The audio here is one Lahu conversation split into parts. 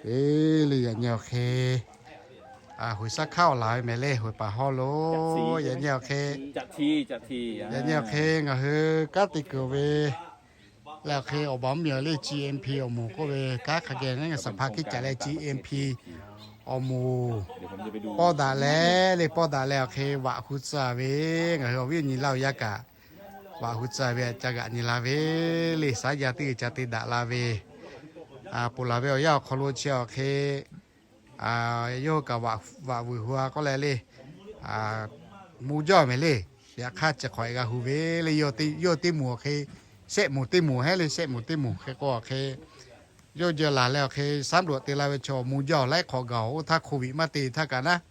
Eˬ, le yaꞈ nyi awˬ hk'e, Huiˬ shaˉ hkaˆ awˬ laˬ ve mehˍ le, Huiˬ paˍ hawˇ lo. Yaꞈ nyi awˬ hk'e, yaꞈ nyi awˬ hk'e ngaˬ hui kanˉ te kuiˬ ve leh awˬ hk'e awˬ baˬ mvuhˇ miˬ le, G M P awˬ moˍ k'oˆ ve kanˉ hk'a geh ngaˬ saˍ hpaˇ hkiˆ caꞈ leh G M P awˬ moˍ pawˇ daꞈ leh le, pawˇ daꞈ leh awˬ hk'e vaꞈ hu tcuh ve, ngaˬ hui awˬ viˉ awˬ nyi laˇ oˬ yaˇ kaꞈ vaꞈ hu tcuh ve ca g'aꞈ nyi la ve le, shaˉ yaˇ teˇ g'uiˬ ca te daꞈ la ve, ponˬ laˬ ve awˬ yanˇ awˬ hk'aw lo chi awˬ hk'e yawˇ hui kaꞈ vaꞈ vuiˬ hu a k'oˆ leh le, mvuh jaˇ mehˍ le. Yaꞈ hk'aˇ chi hk'awꞈ e g'a hu ve le, yawˇ teˇ moˍ awˬ hk'e, shehˆ moˍ teˇ moˍ heˆ le, shehˆ moˍ teˇ moˍ hk'e k'o awˬ hk'e, yawˇ jeh laˬ leh awˬ hk'e saˉ mluꞈ te la ve chaw mvuh jaˇ awˬ laiˉ hk'awꞈ gaˬ oˇ htaˇ hk'oˇ viꞈ maˇ te htaˇ kaꞈ naˉ,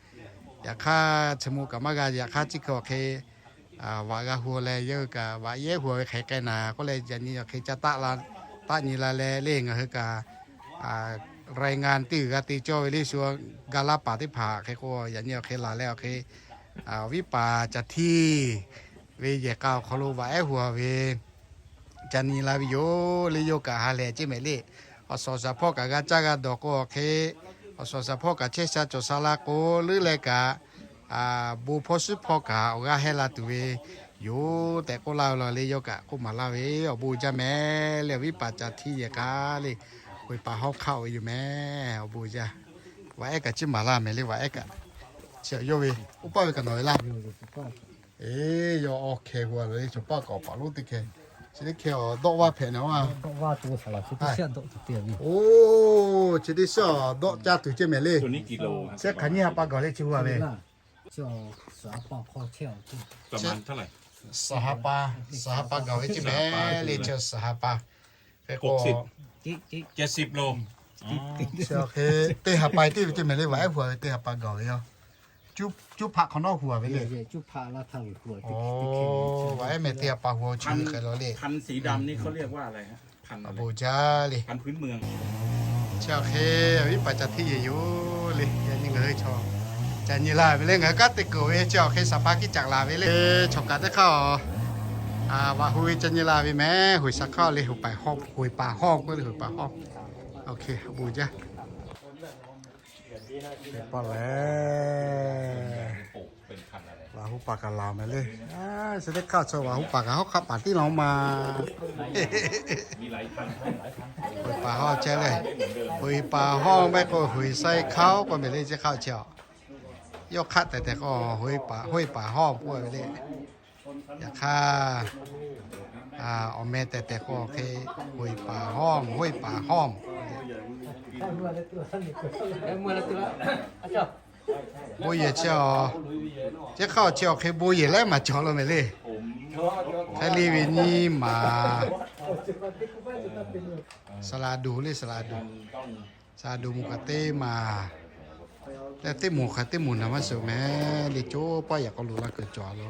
yaꞈ hk'aˇ chi mvuh kaꞈ maˇ g'a, yaꞈ hk'aˇ chi hk'e awˬ hk'e vaꞈ g'a hu leh yawˇ hui kaꞈ vaꞈ yehˉ hu ve hk'e k'ai naˍ k'oˆ leh, yaꞈ nyi awˬ hk'e ca taˆ nyi la leh le, ngaˬ hui kaꞈ รายงาน teˇ g'uiˬ g'a te cawˇ ve le, shu ga laˇ paˍ teˇ hpaˍ hk'e k'o, yaꞈ nyi awˬ hk'e laˬ leh awˬ hk'e, awˬ viˉ paˍ Caˬ htiˇ ve yehˬ k'a awˬ hk'aw lo vaꞈ ehˉ hu ve ca nyi la ve yoˬ le. Yawˇ kaꞈ ha lehˬ ceˇ mehˍ le. Awˬ suhˍ shaˍ hpawˇ kaꞈ g'a caˇ g'a dawˬ k'o awˬ hk'e, awˬ suhˍ shaˍ hpawˇ kaꞈ chehˇ sha cawˬ sha la k'o leuˉ leh kaꞈ, bon hpawˇ shiˉ hpawˇ kaꞈ awˬ g'aˇ hehˇ la tuˬ ve yoˬ tehꞈ k'oˆ laˇ ve law le. Yawˇ kaꞈ k'oˆ maˍ laˇ ve, awˬ bon jaˇ mehˍ le, awˬ viˉ paˍ Caˬ htiˇ yehˬ k'a le, Huiˬ paˍ hawˇ hk'aˆ ve yoˬ mehˍ, awˬ bon jaˇ. Vaꞈ ehˉ kaꞈ ciˉ maˍ laˇ mehˍ le, vaꞈ ehˉ kaꞈ chi yawˇ ve oˇ paˆ ve kaꞈ nawˬ ve laˇ. Eˬ, yawˇ awˬ hkeh gu a lo le, chaw paˆ kaꞈ awˬ paˍ lonˉ teˇ hkeh, chi teˇ hkeh awˬ dawˆ vaˇ hpehꞈ naˍ ma. Oˇ, chi teˇ shiˉ awˬ dawˆ caˇ tuˬ ceˇ mehˍ le. Shehˆ hk'aˬ nyiˇ ha pa gaˬ le chi hu a ve. Suhˍ ha pa, suhˍ ha pa gaˬ ve ceˇ mehˍ le, chi suhˍ ha pa. Hk'e k'o, chi hk'e teˇ ha pa teˇ ve ceˇ mehˍ le, vaꞈ ehˉ hu a ve teˇ ha pa gaˬ ve yoˬ. Cuˇ hpaˆ hk'awꞈ nawˉ hu a ve le. Vaꞈ ehˉ mehˍ teˇ ha pa hu a chi hk'e la le. Awˬ bon jaˇ le. Chi awˬ hk'e awˬ viˉ paˍ Caˬ htiˇ yehˬ yoˬ le. Yaꞈ nyi ngaˬ hui chaw ca nyi la ve le, ngaˬ hui kanˉ te kuiˬ ve chi awˬ hk'e saˍ hpaˇ hkiˆ caꞈ laˬ ve le. Chaw kaꞈ teˇ hk'aˇ vaꞈ hu ve ca nyi la ve mehˍ, Huiˬ shaˍ hk'aˆ le, Huiˬ paˍ hawˇ, Huiˬ paˍ hawˇ k'oˆ le, Huiˬ paˍ hawˇ. Awˬ bon jaˇ. Hk'e pa lehˬ, vaꞈ hu paˍ kaꞈ laˬ mehˍ le. Chi teˇ hk'aˇ chaw vaꞈ hu paˍ kaꞈ hawˉ hk'aˆ paˍ tiˉ la ma. Huiˬ paˍ hawˇ chehˇ le. Huiˬ paˍ hawˇ mehˆ k'o Huiˬ shaiˉ hkawˇ k'oˆ mehˍ le, chi hk'aˆ chi a. Yawˇ hk'aˆ tehˬ tehˬ k'o, Huiˬ paˍ hawˇ k'oˆ ve le. Yaꞈ hk'aˇ, awˬ meh tehˬ tehˬ k'o hk'e, Huiˬ paˍ hawˇ, Huiˬ paˍ hawˇ. Bon yehˬ chi a, chi hk'aˇ chi awˬ hk'e bon yehˬ laiˉ maˬ cawˬ lo mehˍ le. Hk'e le ve nyiˇ maˬ, saˍ laˍ duˬ le, saˍ laˍ duˬ, saˍ laˍ duˬ moˍ kaꞈ teˇ maˬ, teˇ moˍ hk'aˬ teˇ moˍ naˍ maˇ suhˍ mehˍ le, coˇ paˆ yaꞈ k'aw lo laˇ kuiˬ cawˬ lo.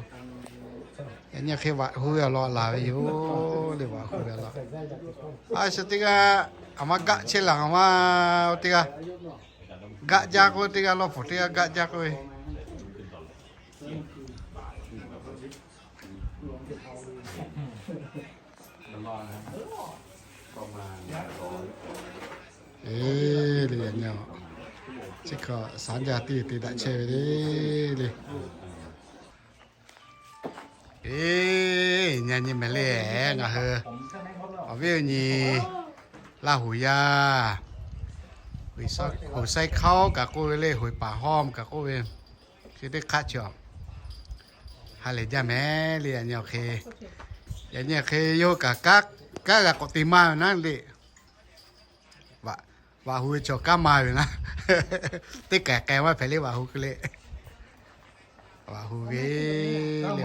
Yaꞈ nyi hk'e vaꞈ hu ve awˬ lawn laˬ ve yoˬ le, vaꞈ hu ve awˬ lawn. A shu teˇ g'aˇ, aˬ ma gaˆ chehˇ laˬ, aˬ ma teˇ g'aˇ gaˆ jaˇ k'oˆ, teˇ g'aˇ lawˇ hpfuhˍ teˇ g'aˇ gaˆ jaˇ k'oˆ ve. Eˬ, le yaꞈ nyi, chi hk'aˬ shaˉ jaˇ teˇ te daꞈ chehˇ ve le. Eˬ, yaꞈ nyi mehˍ le, ngaˬ hui awˬ viˉ awˬ nyi Laˇ huˍ yaˇ, Huiˬ shaiˉ hkawˇ kaꞈ k'oˆ ve le, Huiˬ paˍ hawˇ kaꞈ k'oˆ ve, chi teˇ hk'aˆ chi a, ha lehˬ jaˇ mehˍ le. Yaꞈ nyi awˬ hk'e, yaꞈ nyi awˬ hk'e yawˇ hui kaꞈ kanˉ g'a k'awꞈ te maˇ ve naˉ le. Vaꞈ hu ve chaw kanˉ maˇ ve naˉ, teˇ kehˬ k'ai maˇ hpehꞈ le, vaꞈ hu hk'e le. Vaꞈ hu ve le,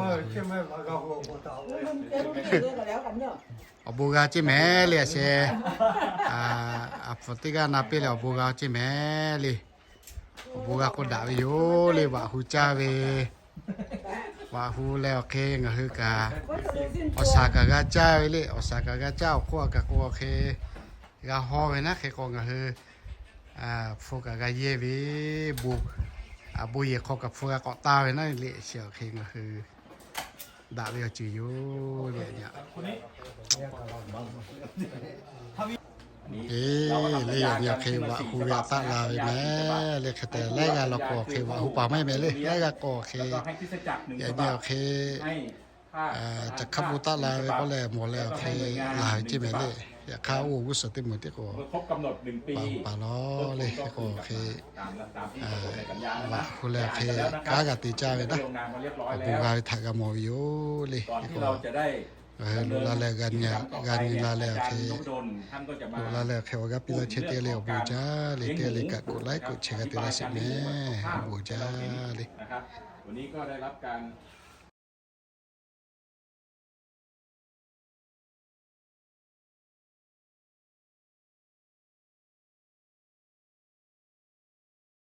awˬ bon g'a ceˇ mehˍ le, a sheh, a hpu teˇ g'aˇ na piˇ leh awˬ bon g'a ceˇ mehˍ le. Awˬ bon g'a k'oˆ daꞈ ve yoˬ le, vaꞈ hu caˇ ve. Vaꞈ hu leh awˬ hk'e ngaˬ hui kaꞈ, awˬ shaˍ kaꞈ g'a caˇ ve le, awˬ shaˍ kaꞈ g'a caˇ, awˬ hk'oˆ a kaꞈ k'o awˬ hk'e g'a hawˇ ve naˉ hk'e k'o ngaˬ hui hpu kaꞈ g'a yehˇ ve, bon, bon yehˬ hk'aw kaꞈ hpu g'a k'awꞈ taˇ ve naˉ le, chi awˬ hk'e ngaˬ hui daꞈ ve awˬ ceuˬ yoˬ le. Eˬ, le yaꞈ nyi awˬ hk'e vaꞈ hu ve aꞈ taˆ la ve mehˍ le. Hk'e te laiˉ g'aˇ law k'o awˬ hk'e vaꞈ hu paˍ maˇ heˆ mehˍ le. Laiˉ g'aˇ k'o awˬ hk'e yaꞈ nyi awˬ hk'e caˬ hk'aˇ bon taˆ la ve k'oˆ leh mawˬ leh awˬ hk'e laˬ ve ceˇ mehˍ le. Yaꞈ hk'aˇ oˇ g'uˇ suhˍ teˇ moˍ tiˉ k'o paˍ hu paˍ lawˬ le. Hk'e k'o awˬ hk'e vaꞈ hu leh awˬ hk'e kanˉ g'a te caˇ ve naˉ, awˬ bon g'a ve htaꞈ g'a mawˬ ve yoˬ le. Hk'e k'o ngaˬ hui loꞈ la leh g'a nyi la leh awˬ hk'e, loꞈ la leh awˬ hk'e awˬ g'aˇ piˇ laˇ chehˇ teˇ g'aˇ le awˬ bon jaˇ le. Teˇ g'aˇ le kaꞈ กดไลค์ กดแชร์ g'a te laˇ sheˍ mehˍ. Awˬ bon jaˇ le.